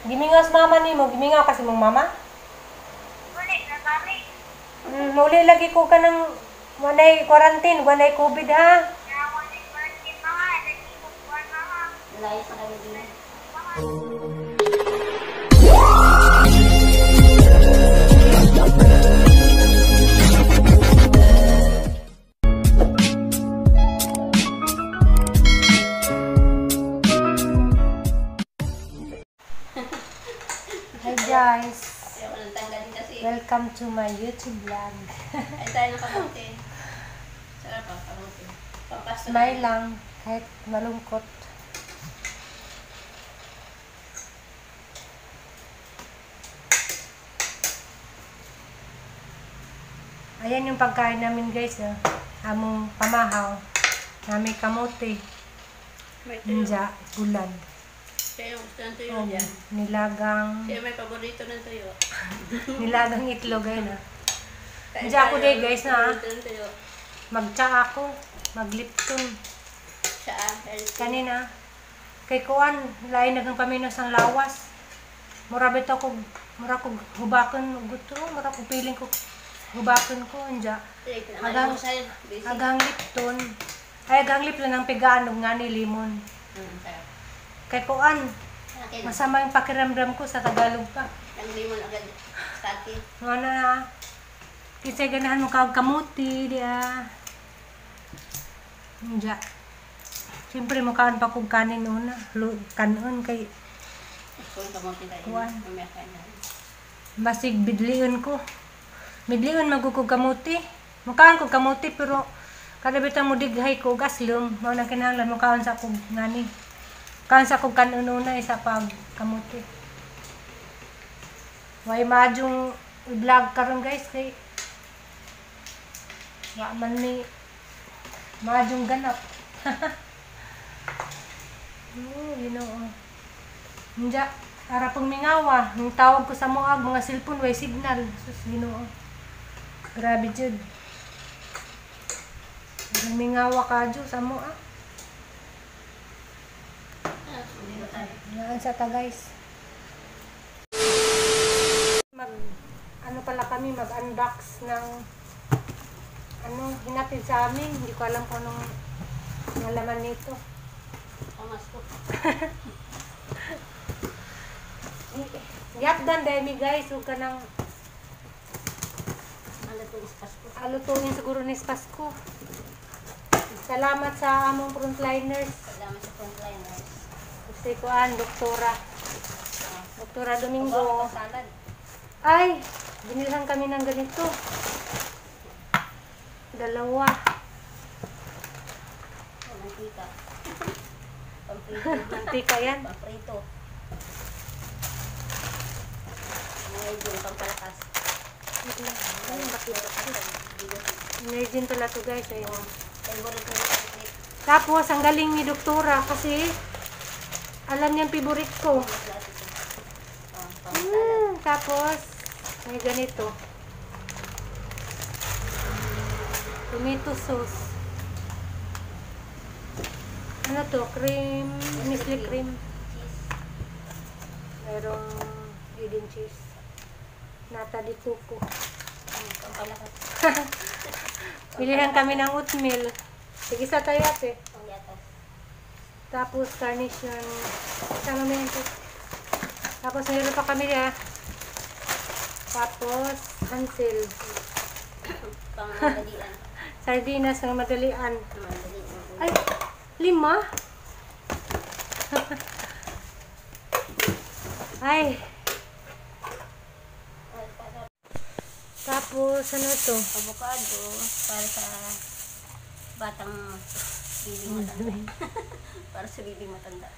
Gimingaw sa mama nimo, gimingaw kasi mong mama. Uli na kami. Muli lagi ko kanang walay quarantine, walay COVID ha. Na wala quarantine mga, nagkinukuan mga. Layas na kami din. Hi guys. Ayaw ko nang tanggalin kasi. Welcome to my YouTube vlog. Ay tayo ng kamote. Sarap ang kamote. Pampasto. Smile lang kahit malungkot. Ayan yung pagkain namin guys. Ah. Among pamahaw. Nami kamote. May tuyo. Ninja, gulad. Siya yung gusto ng tuyo Oh, dyan. nilagang, Siya yung may paborito ng tuyo. nilagang itlog ayun ah. Kain Diyan ako tayo, day, guys, na, ah. paborito ng tuyo. Magtsa ako. Maglipton. Siya ah. Healthy. Kanina, kay kuan, lain nagang paminos ang lawas. Mura bitaw ko, mura ko hubakon guto, mura ko piling ko hubakon ko anja. Late na Agang- almusal. Busy. Agang lipton. Ay agang lipton ang pigaan og ngani limon. Sarap. Kay kuan, Akin. masama yung pakiramdam ko sa Tagalog pa. Ang limon agad. Sa akin. Nga na Kasi ganahan mo kag kamuti diya. Anja. Siyempre mukaan pa kog kanin una. Kanon kay Kung kamote tayo. Kuwan. Mamaya kain na. Basig bidlion ko. Bidlion magukog kamuti. Mukaan ko kamuti pero kada bitang mo dighay ko gaslom mao nang kinahanglan mukaon sa kog ngani. Kaon sa kog kanon una isa pag kamuti. Way maadjong i-vlog karon guys kay wa man ni maadjong ganap. Oh, Ginoo. Nja, ara pong mingawa, nung tawag ko sa moag mga cellphone way signal. Sus, Ginoo. Grabe jud. Arang mingawa ka jud sa moa. Ah, hindi ko tayo. Naan sa ta guys. Mag ano pala kami mag-unbox ng ano hinatid sa amin. Hindi ko alam kung anong ang laman nito. Pamasko. Gihapdan dahil mi guys, huwag ka nang Ano itong Pasko? alutuin siguro ni Pasko. Salamat sa among frontliners. Salamat sa frontliners. Si Kuan, Doktora. Doktora Domingo. Aba, salad. Ay, binilhan kami ng ganito. Dalawa. Oh, mantika. Pamprito. Mantika yan. Pamprito. Medyo pampalakas. Ay, bakit? Energy pala to guys. Ayun. Favorite mo yung pamprit. Tapos, ang galing ni Doktora kasi alam niyang favorite ko. Oh, pang-salad. Tapos, may ganito. Tomato sauce. Ano to? Cream, muesli cream. Cheese. Merong Eden cheese. Nata di coco. Pampalakas. Bilihan kami ng oatmeal. Sige sa tayo ate. Panggatas. Tapos carnation. Sama mo yan ate. Tapos meron pa kami ah. Tapos hansel. Pangmadalian. Sardinas ng madalian. Madalian. Ay, 5? Ay. Tapos, ano to? Avocado para sa batang bibing matanda. Para sa bibing matanda.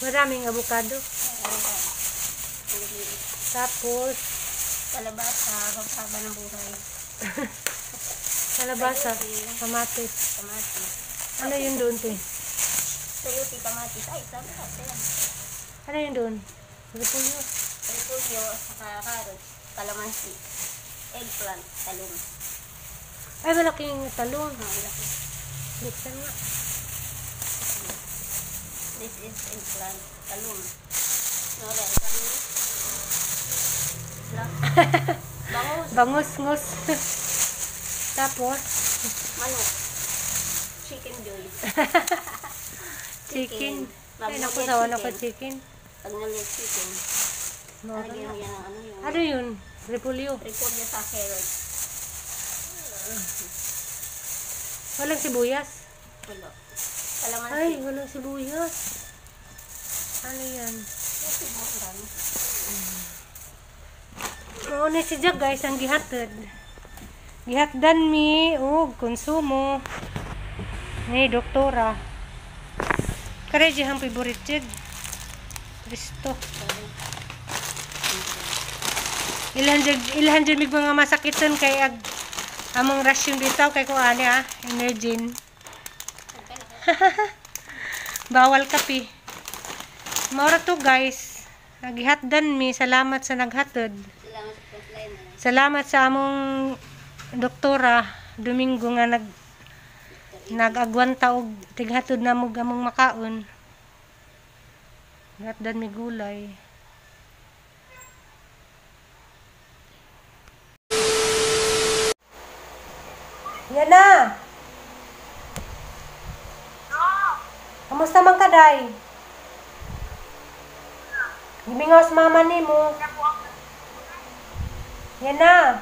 Maraming avocado. Tapos, Tapos, kalabasa, pampahaba ng buhay. kalabasa, kamatis. Kamatis. Ano yun doon, te? Sayote, kamatis. Ay, sabi ka, sa'yo. Ano yun doon? Repolyo. Repolyo, saka carrots, kalamansi, eggplant, talong. Ay, malaking talong. Ang laki. Buksan nga. This is eggplant, talong. Wala, kami. Wala. Bangus. Bangus ngus. Tapos Manok. Chicken joy. chicken. Ay, Magnolia naku, sawa na ko chicken. chicken. Magnolia chicken. No. Lagyan mo yan ng ano yung Ano yun? Repolyo. repolyo sa carrot. Walang sibuyas. Wala. Kalamansi. Ay, walang sibuyas. Ano yan? Ang dami. Oo na si Jack guys, ang gihatod. Gihatdan mi og konsumo ni doktora. Kare ang favorite jud. Kristo. Ilhan jud mig mga masakiton kay ag among rasyon bitaw kay ko ani ah, energy. Bawal kape. Maura to guys. Nagihatdan mi, salamat sa naghatod. Salamat sa frontliner. Salamat sa among doktora Domingo nga nag-agwanta og tighatod na mo among makaon. Hatdan mi gulay. Yan na. Kamusta man ka, Day? Gimingaw sa mama nimo. Yan na.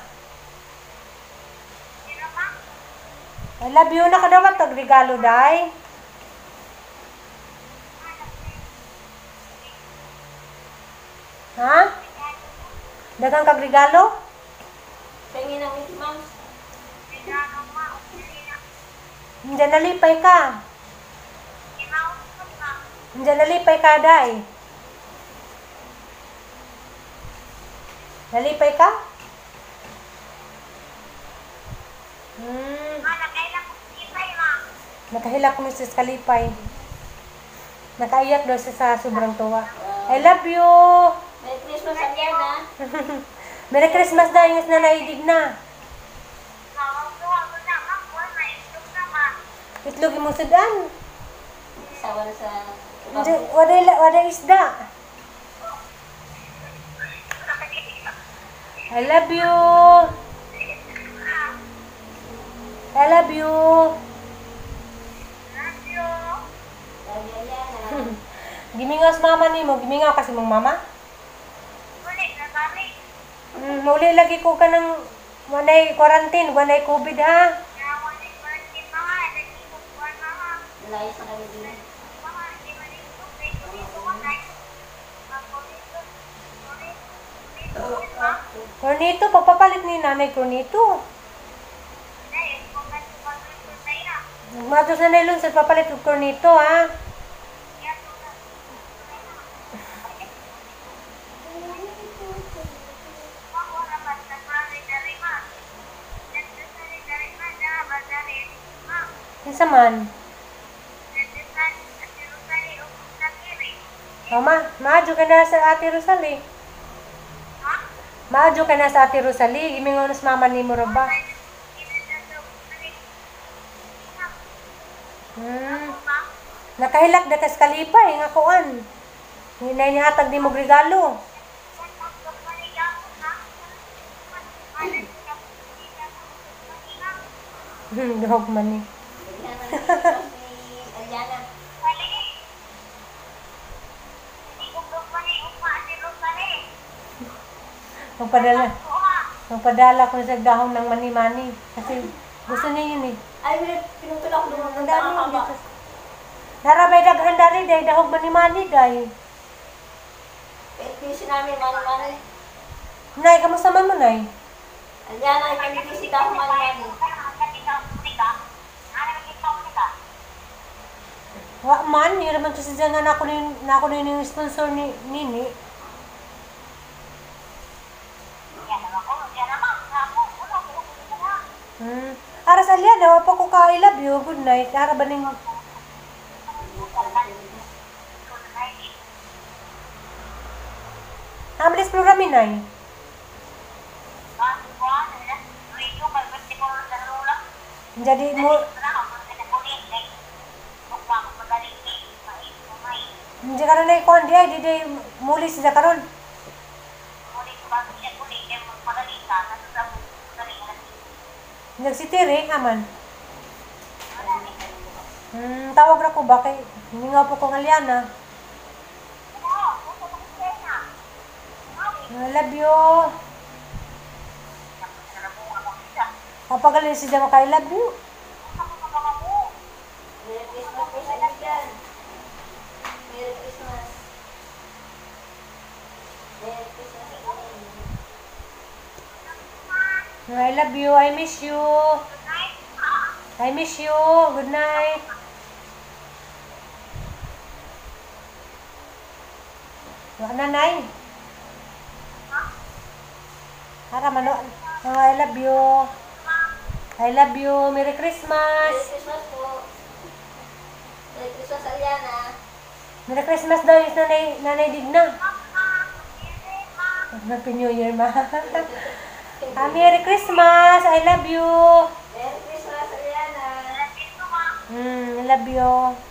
I love you. Nakadawat tag regalo, Day. Ha? Daghang kag regalo? Pengi ng Mickey Mouse. Hindi nalipay ka. Hindi nalipay ka, Day. Nalipay ka? Hmm. Nakahilak ko Mrs. Kalipay. Nakaiyak daw siya sa sobrang tuwa. I love you! Merry Christmas, Ariana. Merry Christmas daw, ingat na naidig na. Itlog imong sudan. Sawa na sa Hindi, waday isda. I love you. I love you. Love you, Ariana. Gimingaw sa mama nimo, gimingaw kasi mong mama. Mauli lagi ko ka ng wanay quarantine, wanay COVID ha. Layas na kami din. Cornito, pagpapalit ni nanay cornito. Matos na nilon sa papalit og cornito ha. Kinsa man? Mama, maadyo ka na sa Ate Rosalie. Maadyo ka na sa Ate Rosalie. Gimingaw na sa mama nimo ra ba? Hmm. Nakahilak na kas kalipay nga kuan. Hinay nihatag nimo og regalo. Dog man ni. Bigyan ng Mickey Mouse ni Ariana. Magpadala. Magpadala ko sa dahon ng mani-mani. Kasi gusto niya yun eh. Ay, may pinutol ako doon. Ang dami yun dito. Narabay daghan dari day dahog mani-mani day. Pet namin, mani-mani. Nay, kamusta man mo, Nay? Ariana, ipamigay ako mani-mani. Wa man, yun naman to si nga na ako na ako na yung sponsor ni Nini. Hmm. Aras alya na, pa ko ka I love you, good night. Ara ba ning Amlis programi nay. Jadi mo Hindi karon na ikuan di ay di di muli sila karon. Nagsitiri aman. Tawag ra ko ba kay mingaw po ko ng Aliana. I love you. Kapagaling siya maka I love you. Merry Christmas po sa inyo dyan. Merry Christmas. Merry Christmas po. I love you. I miss you. I miss you. Good night. Wala na, Nay. Ara, mano. Oh, I love you. I love you. Merry Christmas. Merry Christmas po. Merry Christmas, Aliana. Merry Christmas daw yung nanay, nanay Digna. Happy New Year, ma. Ah, Merry Christmas. I love you. Merry Christmas, Aliana. I love you.